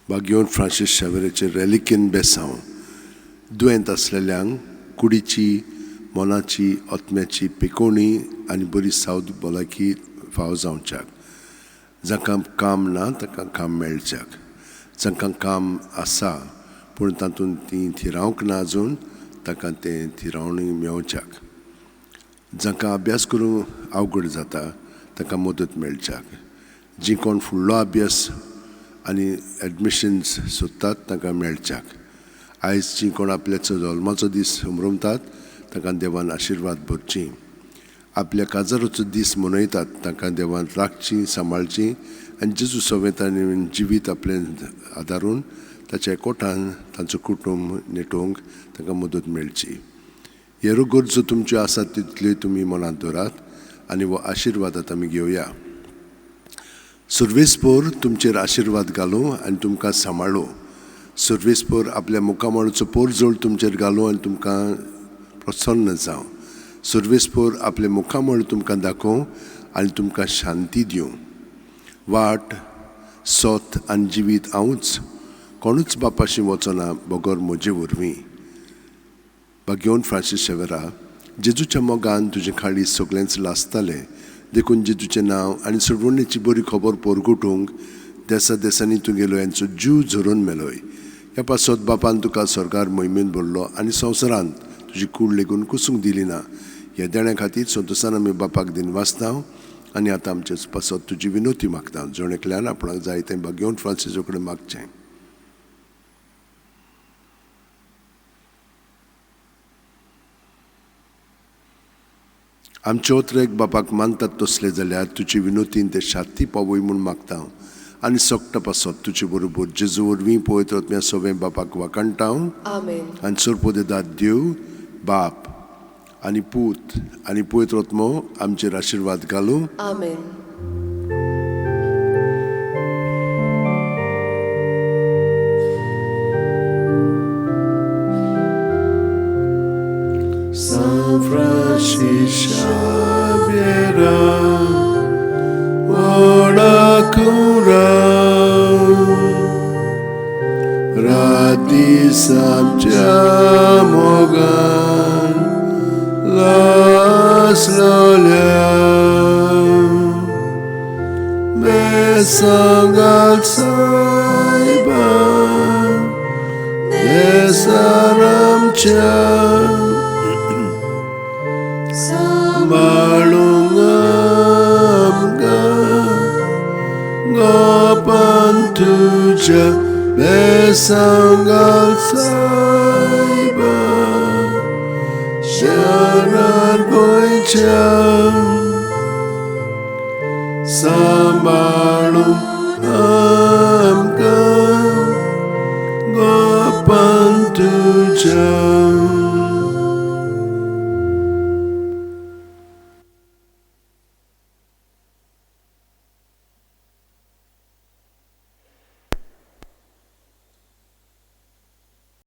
बागयोन Francis शावेराचे रेलिकेन बेसांव दुयेंत आसलेल्यांक कुडीची, मनाची, आत्म्याची पिकोवणी आनी बरी सावध भलायकी फाव जावच्याक, जांकां काम ना तांकां काम मेळच्याक, जांकां काम आसा पूण तातूंत तीं थिरावंक ना अजून तांकां तें थिरावणी मेवच्याक, जांकां अभ्यास करूंक अवघड जाता तांकां मदत मेळच्याक, जीं कोण फुडलो अभ्यास आनी एडमिशन्स सोदतात तांकां मेळच्याक, आयज जीं कोण आपल्याचो जल्माचो दीस समरमतात तांकां देवान आशिर्वाद भरची, आपल्या काजाराचो दीस मनयतात तांकां देवान राखची सांबाळची आनी जेजू सवेंत जिवीत आपलें आदारून ताच्या एकवटान तांचो कुटुंब नेटोवंक तांकां मदत मेळची. ह्यो गरजो तुमच्यो आसात तितल्यो तुमी मनांत दवरात आनी हो आशिर्वाद आतां आमी घेवया. सर्वेस्पोर तुमचेर आशिर्वाद घालूं आनी तुमकां सांबाळूं. सर्वेस्पोर आपल्या मुखामळाचो पोरजोळ तुमचेर घालूं आनी तुमकां प्रसन्न जावं. सर्वेस्पोर आपलें मुखामळ तुमकां दाखोवं आनी तुमकां शांती दिवं. वाट, सत आनी जिवीत हांवूच, कोणूच बापाशी वचना बगर म्हजे वरवीं. बागयोन फ्रांसीस शेवेरा, जेजूच्या मोगान तुजें खाळी सगळेंच लासतालें, देखून जेजूचें नांव आनी सोडवणेची बरी खबर पोरगुटूंक देसा देसांनी तुगेलो यांचो जीव झरोवन मेलोय. ह्या पासत बापान तुका सरकार मोहिमेन भरलो आनी संवसारांत तुजी कूड लेगून कुसूंक दिली ना. ह्या देण्या खातीर संतोसान आमी बापाक दिन वाचता आनी आतां आमचे पासत तुजी विनोती मागता. जण एकल्यान आपणाक जाय तें बागयोन फ्रांसीसा कडेन मागचें. आमचे ओतरेक बापाक मानतात तसले जाल्यार तुजी विनोतीन ते शाती पावय म्हूण मागता आनी सगटा पासत तुजे बरोबर जेजू वरवीं पवित्र आत्म्या सगळें बापाक वाखाणटा. आनी सरपोदेदाद देव बाप आनी पूत आनी पवित्र आत्मो आमचेर आशिर्वाद घालूं. आमेन. San Francis Xavier, ora cura, rati samcha mogan, las lolia, besangal saiba, desaramcha. Malungamga Gopantuja Besangal Saiba Sharar Goicha.